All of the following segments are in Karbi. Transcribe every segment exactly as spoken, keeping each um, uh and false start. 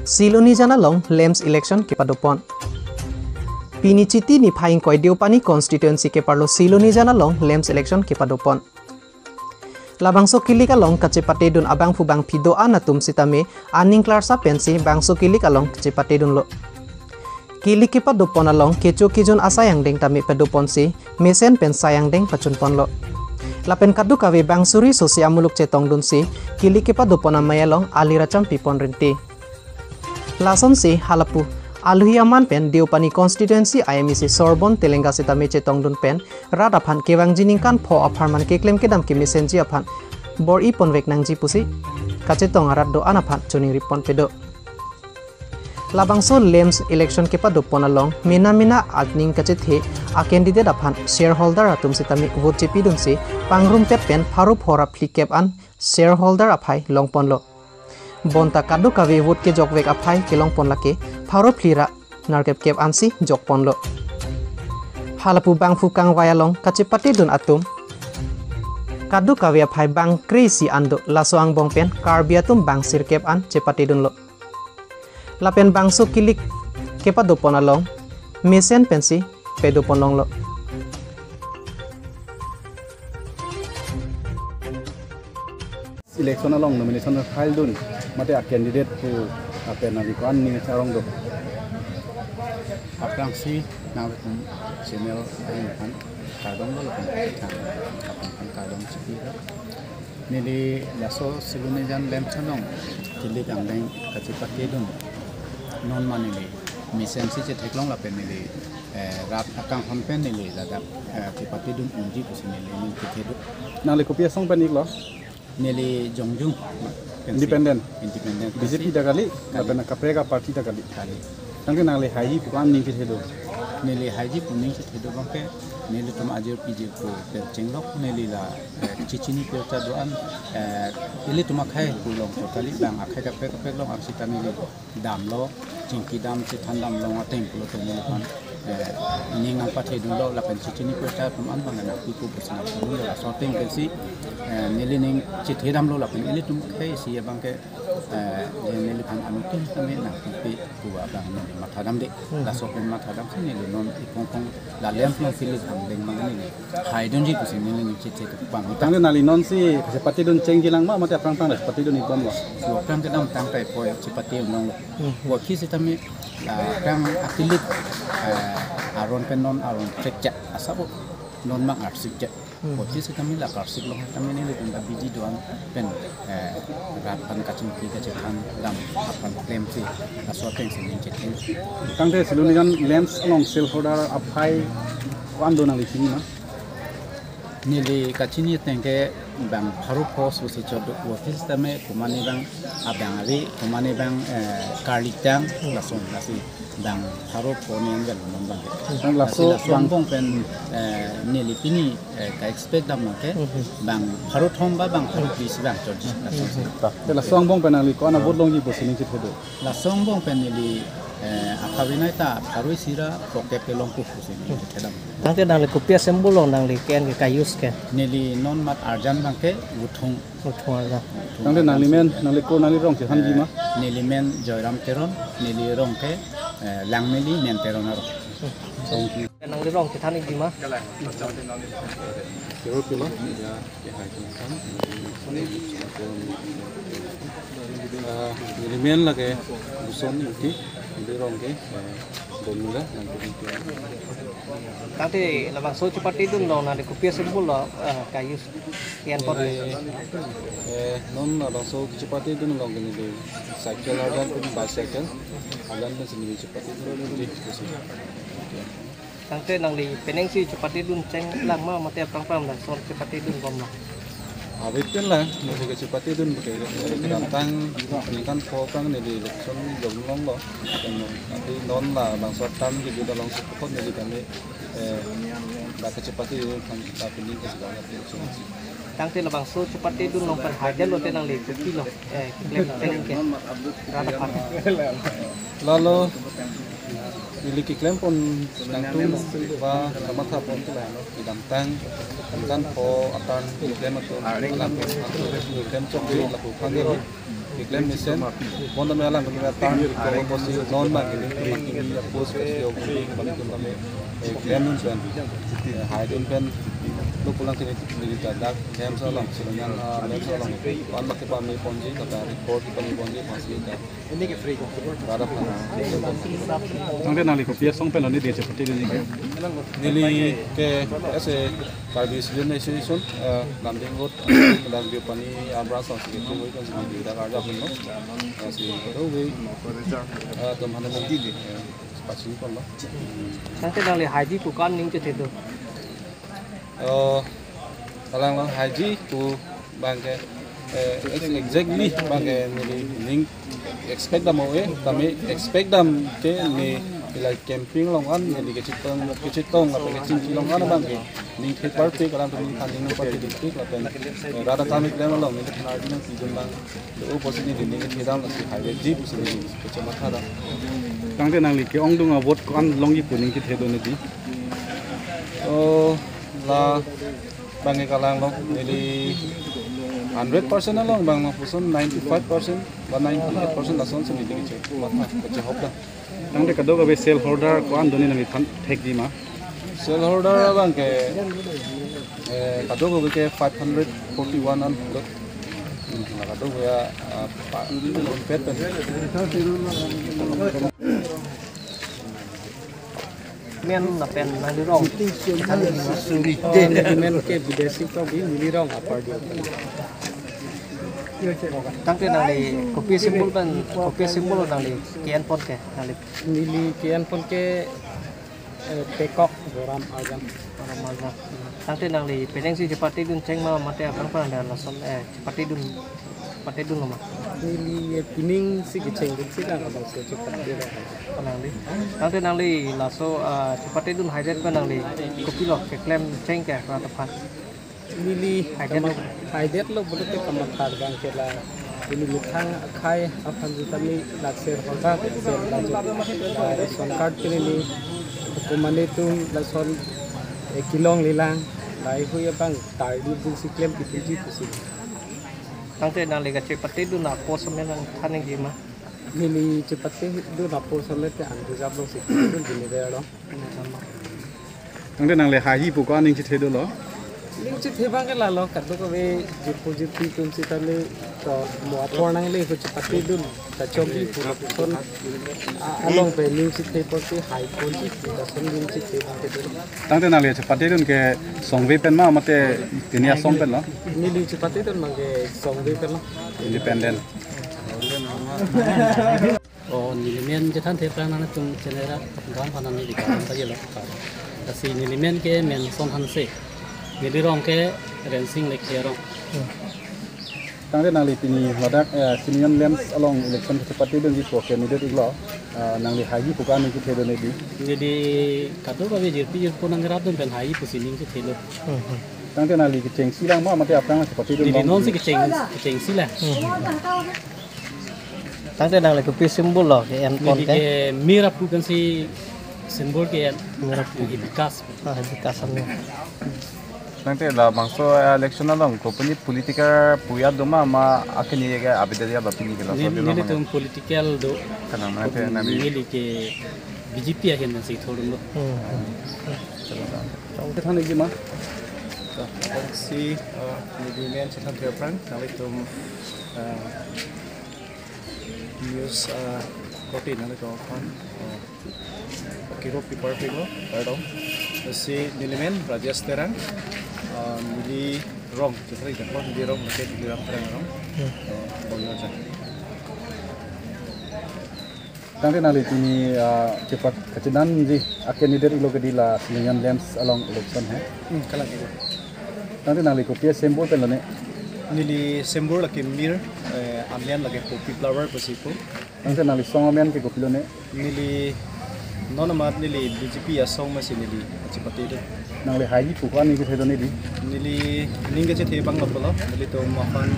Silonijan along LAMPS election kepadopon. Pini Chiti niphai ingkoi Deopani constituency keparlo Silonijan along LAMPS election kepadopon. Labangso kilik along kachepatedun abangphu bangphi do-an atum sitame aning klarsa pensi bangso kilik along kachepatedunlo. Kilik kepadopon along kecho kejun asai angdeng tame padoponsi mesen pen sai angdeng pachunponlo. Lapen kadokave bang suri sosi amuluk chetongdunsi kilik kepadopon amei along ali racham pipon rinti. Lasonsi halapu aluhi aman pen Deopani constituency I M A C Sorbon Telenga sitame chetongdun pen rat aphan kevangji ningkan pho apharman keklem kedam kemesenji aphan bor-i ponvek nangji pusi kachetong arat do-an aphan choningri ponpedo. Labangso LAMPS election kepadopon along mena mena aning kachethe a candidate aphan shareholder atum sitame vote chepidunsi pangrumpet pen pharo pho ra phlikep an shareholder aphai longponlo. Bonta kadokave vote kejokvek aphai kelongpon lake pharo phli ra nerkep kep ansi jokponlo. Halapu bangphu kangvai along kachepatedun atum kadokave aphai bang kre-isi an do, laso angbong pen Karbi atum bang sirkep an chepatedunlo. Lapen bangso kilik kepadopon along mesen pensi padopon longlo. Election along nomination file dun mate a candidate pu apen nangli ko-an ning arong do? Aphrangsi nangtum channel ahin aphan kardom lo lapen aphan kardom chipi lo. Neli laso Silonijan LAMPS along kilik angdeng kachepatedun. Non ma neli mesensi chetheklong lapen neli, eh, rat akanghon pen neli ladak, eh, chepatedun unji pusi neli ning kethedo. Nangli kopi asong pen iklo? Neli jongjung. Independent? Independent. B J P ta kali, kali. Lapen kaprek aparty ta kali. Kali. Tangte nangli haiji pu ko-an ning kethedo? Neli haiji pu ning kethedo abangke nelitum ajir piji pu pen chenglok neli la, eh, chichini pirta do-an, eh, ilitum akhei pu longchot kali, bang akhei kaprek kaprek long arsita neli damlo, chingki dam chethan dam long ateng pulote neliphan, eh, ning nangpathedunlo lapen chichini pirta atum an bang nangpipo pusi nangpudunlo, laso ateng pensi, eh, neli ning chethedamlo lapen ilitum akhei isi abangke, eh, neliphan anuttin tame nangpipe pu abang neli mathadamde. Hmm. Laso pen mathadamsi neli non ipong pong la LAMPS along kilik angdeng abang neli haidunji pusi neli ning chethe kepang. Tangte nangli nonsi chepatedun chengji lang ma mate aphrang aphrang chepatedun ikbomlo? Aphrang kedamtang ta ipoi chepatedun longlo. Hmm. Vo kisitame, ah, aphrang akilik, eh, aron pen non aron chekchak asabo non mang arsik chak. Hmm. Vo kisitame la karsik long tame nelitum ta bidi do-an pen, eh, rat aphan kachingki kachethan dam aphan klemsi laso atengsi ning chethe. Tangte Silonijan LAMPS along shareholder aphai ko-an do nangli chini ma? Neli kachini ateng ke bang pharo pho sosi chot do, vo kisitame komatne bang abang ave, komatne bang, eh, karlik tang, lason lasi bang pharo pho ni an vel non bang. Nang laso, lasi laso bang angbong pen, eh, neli pini, eh, ka-expect dam abangke, mhm, bang pharo thom ba bang pharo phli si bang chotji, laso. Mhm. Te laso angbong pen nangli ko-an a-vote longji pusi ning chethedo? Laso angbong pen neli, eh, akavinai ta pharo isi ra phokep kelong pusi ning chethedam. Tangte nangli kopi a-symbol long nangli ke-en ke ka-use ke? Neli non mat arjan abangke vuthung. Vuthung arjan. Tangte nangli men, nangli kur, nangli rong chethanji ma? Eh, neli men Joyram Teron, neli rong ke, eh, Langmeli Men Teron arong. Thank you. Nangli rong chethanji ma? Kero kilo, ya, ya, hai, kan. Ah, neli men lake Buson Ingti, neli rong ke, eh, Bomula, nangli. Tangte labangso chepatedun long nangli kopi a-symbol long, eh, ka-use? Kian por. Eh, eh, non labangso chepatedun long ke neli cycle arjan pen bicycle arjan pensi neli chepatedun. Tangte nangli penengsi chepatedun cheng lang ma mate aphrang aphrang lason chepatedun bom ma? Ave pen lang, neli kachepatedun ke, eh, kedamtang ningkan pho aphrang neli election jong longlo. Tapi non labangso term ke juda long sepokot neli kami, eh, ba kachepatedun kan ta pining ke sudah election. Tangte labangso chepatedun long pen hajar lote nangli kopilo, eh, keklem pen ke. Rada pan. Lalo, neli keklem pon nangtum ba kamatha pon ke lalo, kedamtang, kedamtang pho aphrang keklem atum, lapu, keklem chok di, lapu aphan di. Klem mesen, bonta me alam kami turn recover posi non ma kini kami post kasi ok kami tum kami klem nun pen, haidun pen, lo pulang kini kini ka dak, klem sa along, selonyan, klem sa along, pan ma kepame ponji, kata report kepame ponji, pasi ka. Ini ke free. Rada pana. Tangte nangli kopi asong pen lo neli chepate dun ke? Neli ke as a Karbi Student Association, eh, Lumding Road, Karbi Pani Abra Song Secretary, koi kan sini di Dakarja pun lo. Kasi itu we, eh, teman yang di di, eh, pasi pun lo. Tangte nangli haiji pu ko-an ning chethe do? Eh, kalang lo haiji pu abang ke, eh, ex- exactly abang ke neli ning expect dam ave, tame expect dam ke ne ila camping along an, neli kechetong, kechetong, apa kechingki along an abang ke ning the party, kalang tum ning than ning party dikti, lapen, eh, rada kami klem along, ning than ning pidun abang, lo posi neli ning the dam, lasi haiji pusi neli kechematha dam. Tangte nangli ke-ongdung a-vote ko-an longji pu ning chethe do neli? Oh, la abang ke kalang lo, neli hundred percent along abang lo puson ninety-five percent ba ninety-eight percent lason si neli kechematha, kechehok dam. Tangte kadokave shareholder ko-an do ne nangli than thekji ma? Shareholder abang ke, eh, kadokave ke five hundred forty-one an do. Hmm, la kadokave ya, ah, pa, pet pen. Men lapen nangli rong. Kali suri. Oh, neli men ke bidesi to bi neli rong apar di. Tangte nangli kopi symbol pen, kopi symbol nangli ke-en pon ke, nangli. Neli ke-en pon ke, eh, pekok boram ajam. Boram ajam. Tangte nangli penang si chepate dun cheng ma mate aphrang phan ada lason, eh, chepate dun, chepate dun lo ma? Neli, eh, pining si kecheng dun si lang abang si chepate dun. Nangli. Tangte nangli laso, ah, chepate dun haidet pen nangli kopilo keklem cheng ke rata phan? Neli haidet lo. Haidet lo pulote kamatha abang ke la. Neli methang akhei aphan sitame la shareholder, share la jo, la ration card ke neli, komane tum lason, eh, kelong lelang, laheihui abang tardi dun si klem pithuji pusi. Tangte nangli kachepate dun a-post amen nangthan nangji ma? Neli chepate dun a-post amen te an reserve lo si dun jini de lo. Tangte nangli haiji pu ko-an ning chethe dolo? Ning chethe abang ke lalo, kadokave jirpo jirpi atum sitame to mo apor nangle ko chepate dun, kachom di pu lapuson, a, along pen ning chethe porti hai ponji, lason ning chethe abang ke dolo. Tangte nangli chepate dun ke songve pen ma mate pini asong pen lo? Neli chepate dun abang ke songve pen lo. Independent. Oh, neli men chethan the aphrang nangtum channel ra don aphan neli kapan ta yelo ka. Lasi neli men ke Menson Hanse. Neli rong ke Rensing Lekherong. Tangte nangli pini ladak, eh, Silonijan LAMPS along election kachepate dunji pu ke neli det iklo, eh, nangli haiji pu ko-an ning chethe do neli? Neli kadokave jirpi jirpo nang rat dun pen haiji pusi ning chethe lo. Tangte nangli kechengsi lang ma mate aphrang chepate dun? Neli long nonsi kecheng, kechengsi lang. Tangte nangli kopi symbol lo ke-en pon? Neli ke? Ke mir apu pensi symbol ke-en. Mir apu. Hibiscus. Ah, hibiscus amen. Tangte labangso, eh, election along kopine political pu ya do ma, ma akini ke abidari ya ba pini ke laso? Neli, neli tum political do. Kalang ma te nangli? Neli ke B J P ahin nangsi thor dun lo. Hmm. Tangte than ikji ma? So, si, eh, neli men chethan the aphrang, nanglitum, eh, news, ah, korte nangli ko aphan, ah, kiro pipar piko, pardon. Si neli men Rajesh Terang, ah, neli rong, chetri jakon neli rong, lake neli rong Terang rong. Hmm. Ah, Bongyoja. Tangte nangli pini, ah, chepat kachinanji a-candidate iklo ke di la Silonijan LAMPS along election he. Hmm, kalang iklo. Tangte nangli kopi symbol pen lo ne? Neli symbol lake mir, eh, anlian lake poppy flower pusi pu. Tangte nangli song amen ke kopilo ne? Neli non amat neli B J P asong masi neli chepate do. Nangli haiji pu ko-an ning chethe do neli? Neli ning kechethe abang lo pulo, nelitum aphan,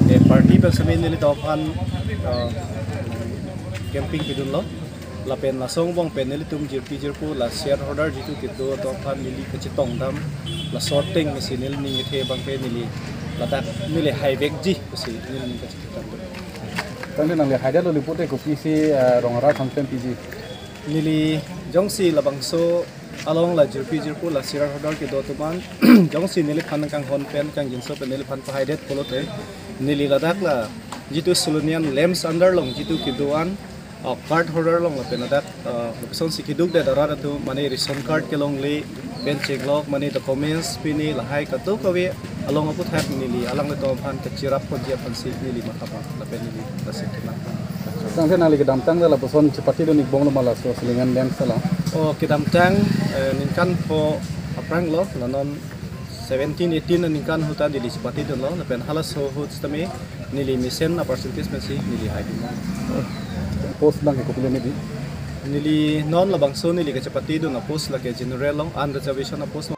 eh, party pen sitame nelitum aphan, eh, campaign pidun lo. Lapen laso angbong pen nelitum jirpi jirpo la shareholder jitu kedo atum aphan neli kachetong dam, laso ateng masi neli ning kethe abang ke neli ladak neli haivekji pusi neli ning kachetong dam. Tangte nangli haidetlo pute kopisi, eh, rong arat aphan klem piji? Neli jongsi labangso along la jirpi jirpo la sirar hodar kedo atum an jongsi neliphan kanghon pen kangjinso pen neliphan pahaidet pulote, neli ladak la jitu Solonian LAMPS under along jitu kedo an, uh, card holder along lapen ladak, uh, lapuson si keduk det arat atum mane ration card kelongle pen chenglok mane documents pine lahai kadokave along aputhak neli alanglitum aphan kachirap ponji aphansi neli matha pon lapen neli lasi kenang. Tangte nangli kedamtang ta lapuson chepatedun-ik bomlo ma laso Solonian LAMPS along? O kedamtang, eh, ningkan pho aphrang lo, la non seventeen eighteen aningkan ahut ta neli chepatedunlo lapen halaso ahut sitame neli mesen a-percentage pensi neli haidun. Post lang ke kopilo neli? Neli non labangso neli kachepatedun a-post lake general along, unreservation a-post.